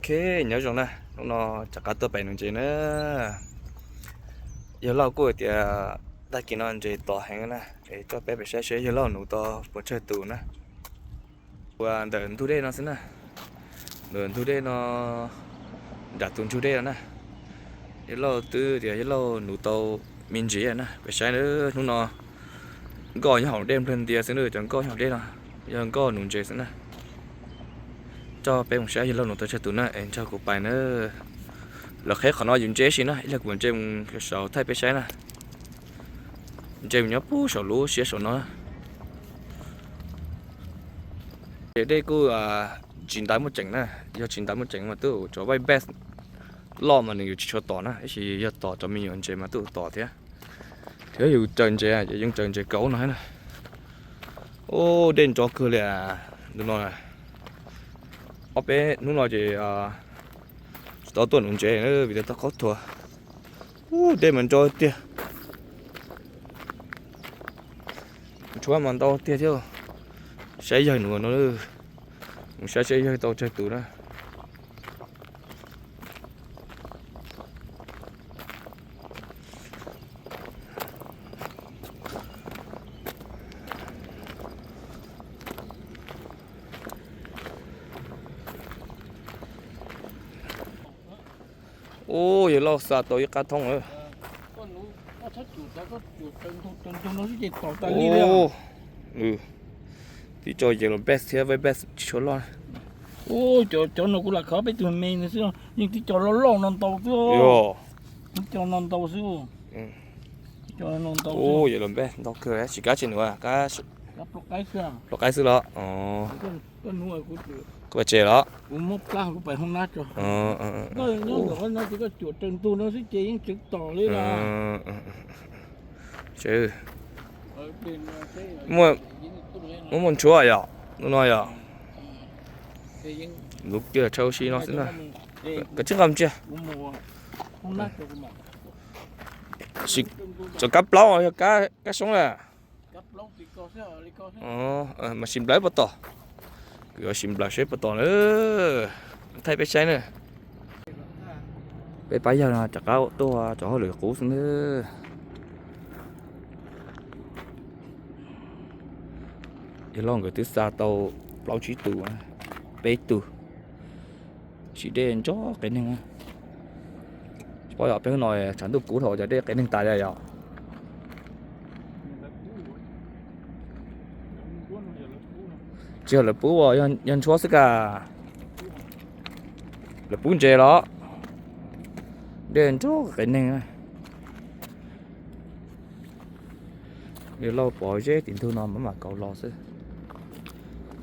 Ok, nyob zoo na, hnub no rov qab tuaj pem nuv ntses na. Yawg Lauj kuj tias tag kis no ntses tom heev na, es coj peb pem saib seb yawg Lauj nuv tau puas tsawg tus na. Ua ntawm ntug dej no xwb na, ntawm ntug dej no, nram tus ntug dej no na. Yawg Lauj twb tias yawg Lauj nuv tau me ntsis na, peb saib na, hnub no nkoj nyob hauv dej nplawg ntias xwb na, cov nkoj nyob hauv dej no, yog nkoj nuv ntses xwb na. Coj peb mus saib yawg Lauj nuv tau tsawg tus na, es nrog kuv pais na. Lawv qheb qhov no yus ntse ib si na, ib pliag kuv ntse mus saum thaij peb saib na. Ntse mus nyob puag saum lub siab saum no. Ces dej kuj tsis ntais muaj tseem na, yog tsis ntais muaj tseem mas twb cov vaij npej loj mas nws yuav tsis tshua tom na, tab sis yog tom cov me nyuam ntses mas twb tom thiab. Thiab yus tsaws ntses ces yeej tsaws ntses kaum no thiab na. Ub, dej nrov kawg li ntu no. Ob peb hnub no ces tsis tau tuaj nuv ntses vim tias tau qaub thuas. Ub, dej mas nrov tiag. Tshuab mas ntau tiag thiab. Saib yawg nuv no, mus saib saib yawg tau tsawg tus na. Ub, yawg Lauj xa tau ib qab thoob lawm. Tib co yellow bass thiab white bass tsis tshua loj. Ub, cov no kuv lam khav peb tus me no xwb, yeej tib co loj loj no ntau xwb. Tib co no ntau xwb. Ub, yellow bass ntau kawg, tsis kab tsis nuv, plaub qaib xwb los? Kuv tsev los? Muaj muaj ntshuab yom, hnub no yom. Lub kiag tshau si no xwb na. Koj tsis nqa mus ntsia. Cov kab plaub yog kab soob na. Mas sis nplawv puas tom. Kuv yuav sis nplawv seb puas tom na. Thaij peb saib na. Peb pab yawg no rov qab tuaj cov hauj lwm qub xwb na. Yawg Lauj nkawd twb xa tau plaub tsib tus, peb tus. Sim dej nrov qias neeg. Tsis paub yog peb hnub no tshav ntuj kub thaum cov dej qias neeg tas li yom. Tsis yog lawv pub, yog ntshuab xwb ka. Lawv pub ntses los. Dej nrov qias neeg. Yawg Lauj pov zeb tim ntug no maj mam kauv los xwb.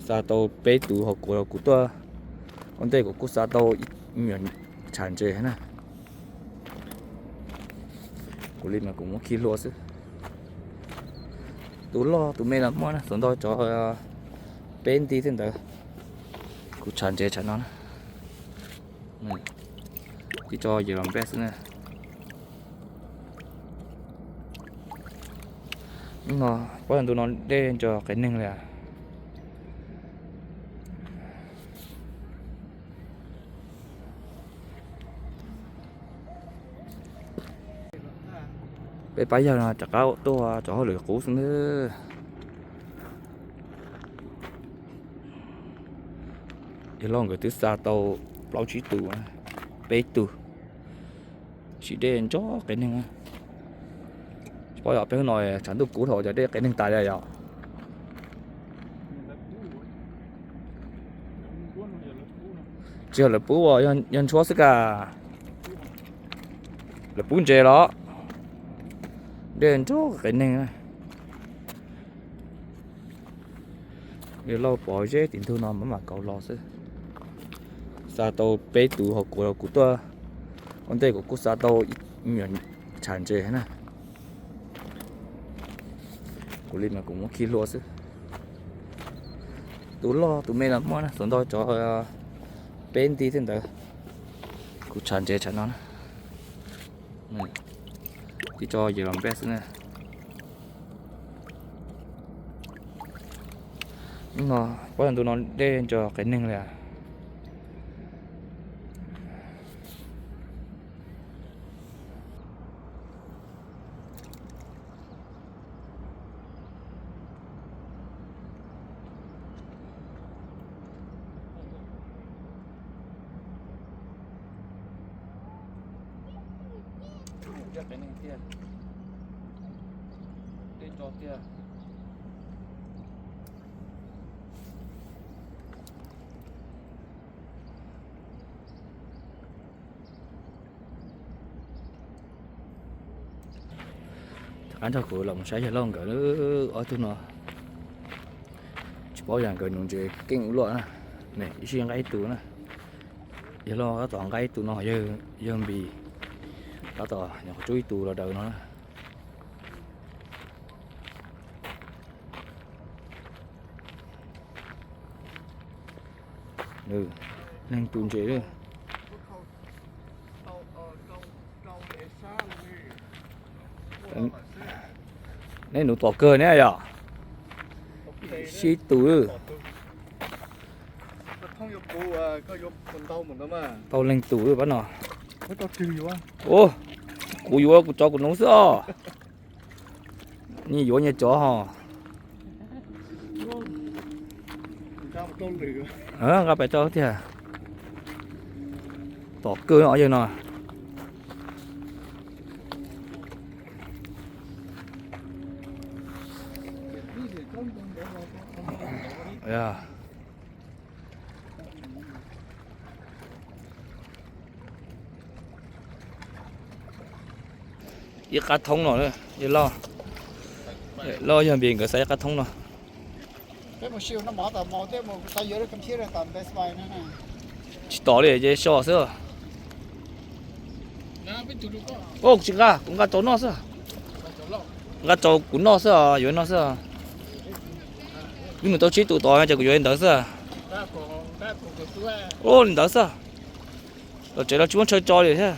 Xa tau peb tus hauv kuv, kuv tuaj ua ntej kuv kuj xa tau ib me nyuam tshav ntses na. Kuv li mas kuv muab khi hlua xwb. Tus loj tus me los muaj na, xav ntau cov peb nti thiab ntawd. Kuv tshav ntses tshav no na. Tib co yawg los npej xwb na. Hnub no, pob yog ntu no dej nrov qias neeg li. Peb pab yawg no rov qab tuaj cov hauj lwm qub xwb na. Yawg Lauj nkawd twb xa tau plaub tsib tus, peb tus. Sim dej nrov qias neeg. Tsis paub yog peb hnub no tshav ntuj kub thaum cov dej qias neeg tas li yom. Tsis yog lawv pub, yog ntshuab xwb ka. Lawv pub ntses los. Dej nrov qias neeg. Yawg Lauj pov zeb tim ntug no maj mam kauv los xwb. Xa tau peb tus hauv kuv, kuv tuaj ua ntej kuv kuj xa tau ib me nyuam tshav ntses na. Kuv li mas kuv muab khi hlua xwb. Tus loj tus me los muaj na, xav ntau cov peb nti thiab ntawd. Kuv tshav ntses tshav no na. Tib co yawg los npej xwb na. Hnub no, pob yog ntu no dej nrov qias neeg li. Thiab qias neeg thiab, dej tso thiab. Rov qab nrog kuv los mus saib yawg loj nkawd, ob tug no tsis paub yog nkawd nuv ntses keej ua luaj na. Ib sij nqa ib tug na, yawg loj tab tom nqa ib tug no, yawg Npis tab tom nyuam qhuav rub ib tug los daws no na. Leej tus ntses. Neb nuv tom kawg ne yom? Sib tus. Tau leej tus pab no. Ua, kuv yuav kuv tsov kuv nuv xwb os. Nyias yuav nyias tsov ho. Nqa pais rau tiag. Tom kawg no yawg no. Ib qab thoob no, loj, loj yog Npis nkawd xa ib qab thoob no. Tsis tom li ces so xwb. Tsis nqa, kuv nqa tsau noj xwb. Nqa tsau kuv noj xwb, yuav noj xwb. Wb mus tau tsib tus tod ces kuv yuav li ntawd xwb. Ua li ntawd xwb. Los tsev los tsis muab ntshaw tso li thiab.